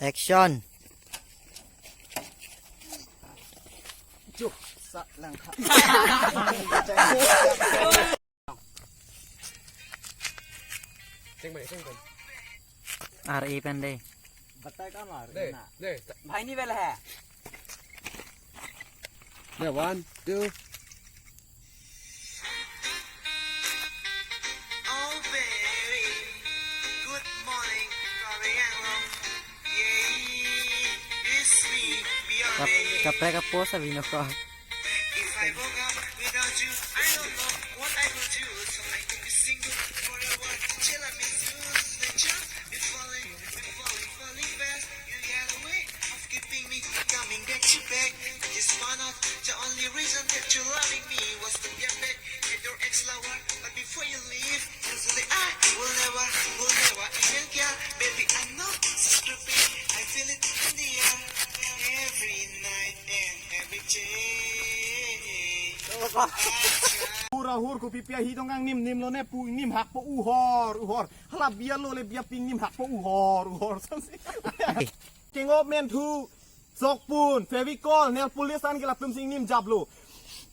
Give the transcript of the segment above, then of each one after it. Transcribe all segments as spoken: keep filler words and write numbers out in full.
Action. Cuk, sa lang kha. Cheng bai, cheng bai. R E pen dei. Batai ka mar. Dei, na. Dei. Bhai ni bel hai. Dei, one, two. Oh, baby. Good morning, Karbi Anglong. Yeah, it's me, Kap-, B R A. Kaprek apo sa bino ko. If I woke up without you, I don't know what I will do. So I could be single for a while till I miss you. The jump, be falling, be falling, falling fast. You got a way of keeping me coming back to back. Just found out the only reason that you're loving me was to get back at your ex-lover. But before you leave, you say, "I will never, will never even care." Baby, I know, so stupid. I feel it in the air every night and every day. Hur ahur, kopi pi ahi tong kangnim nim lo ne, pu ingnim hak po uhor uhor. Hala bia lo le bia pi ingnim hak po uhor uhor. King of men thu, sokpun, Fevicol, nail polish an ke latum si ingnim japlo.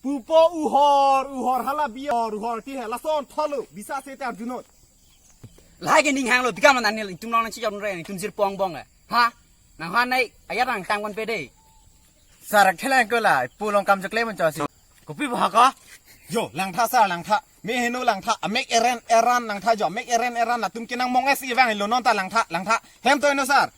Pupo uhor uhor, hala bia uhor uhor ti he, lason tholo, bisa se te arjunon. Lahai ke ning hanglo, bikam nanil, itum long nang chijok nre, itum jirpong bong eh. Ha? Nang ha nai, ayat nang tang kon pe dei. Sar, thelang ko la, pu long kam jokle mon chosi. Kopi ba ka? Yo, langtha sar, langtha. Me heno langtha, amek eren eran langtha jo, amek eren eran latum ke nang mong esi vang lo non ta langtha, langtha. Hem to eno sar.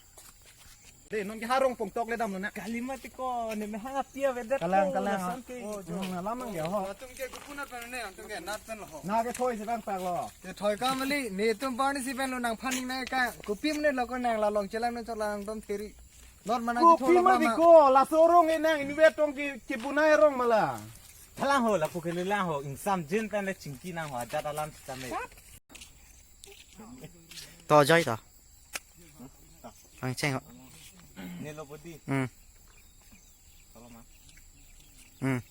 Dei, non ke harong pong tok le damlo na. Kalima ti ko, ne me hang apia vedet. Kalang, ko, kalang, lason ah. Ke. Oh, jo. Hmm, lamang ya ho. Atum ke kupuna pen ne, atum ke nat pen lo ho. Na ke thoi si bang pak lo. Ke thoi ka mali, netum parni si pen lo nangphan ning na ka. Kopi mene lo ko nang la long chelang na chot lang dom theri. Not mana. Kopi kitho ma lo di ma. Ko, laso rong e nang inve tong ke, ke bunai rong mala. Thalang ho, lapu ke le lang ho, ingsam jin pen le chingki nang ho, ajat alam sitame. To joi to. Pangcheng ho. Ne lo bodi. Hmm. Tolo ma. Hmm.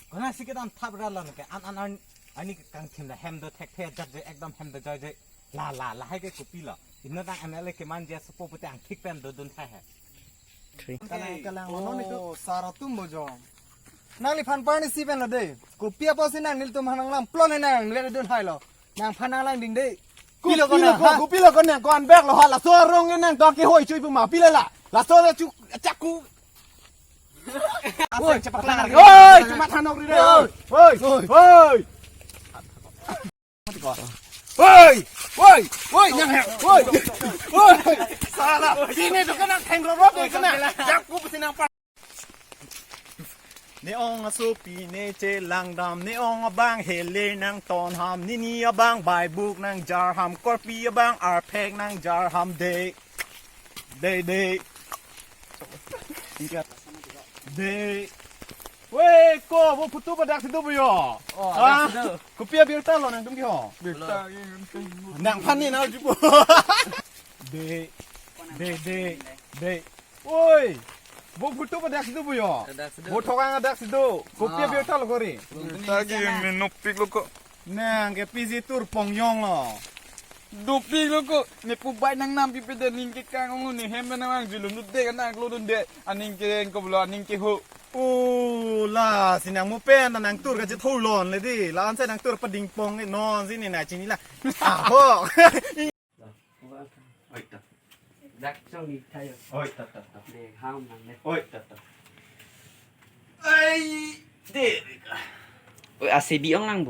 Kona si kedam thap ra lo ke, an, an, an, ani kangthim la hem do thekthe ajat je, ekdom hem do joi je. La, la, lahai ke kopi lo. Inno tang M L A keman je sopo pute angthik pen dodun thai hai. Three. Kalang, kalang, oh, non itu. Sar atum bojong. Nangliphan parni si pen lo dei. Kopi apotsi nang nelitum hanang lang plon nang le dun hai lo. Nangphan nang lang ding dei. Kopi lo ko nang, ha? Kopi lo ko nang, ko an bek lo ha, laso arong nang to ke hoi chui pu ma pi la la. Laso le chu chaku. Oi, cepat lang. Oi, cuma thanok ri dei. Oi, oi, oi. Oi, oi, oi, nang he, oi, oi, sala, sini tu kena theng rorot tu kena, jak ku pasti nang pa. Ne ong asopi ne chelang dam, ne ong abang hele nang ton ham, nini abang bai buk nang jar ham, korpi abang arphek nang jar ham de, de, de. Dei. Wei, ko, bo photo padak si do bo yo. Oh, ah, padak si do. Kopi abirta lo nangtum ke ho. Birta ke. Nangphan ni na jupo. Dei. Dei, dei, dei. Oi. Bo photo padak si do bo yo. Padak si do. Bo thokang adak si do. Kopi, ah, abirta lo kori. Birta ke menopik lo ko. Nang ke pisi tur pongyong lo. Dopik lo ko, ne pu bai nang nam pipe de ning ke kang ong ne hem nang ang julum dut de kan ang lo dun de, aning ke ko blo aning ke ho. Oh, la, si nang mo pen nang tur ka je tholon le di. La an se nang tur pading pong ne non si ne na chini la. Ah, ho. Oi, ta. Dak chong ni thayo. Oi, ta, ta, ta. Ne ham nang ne. Oi, ta, ta. Ai, de. Oi, A C B ong lang bo.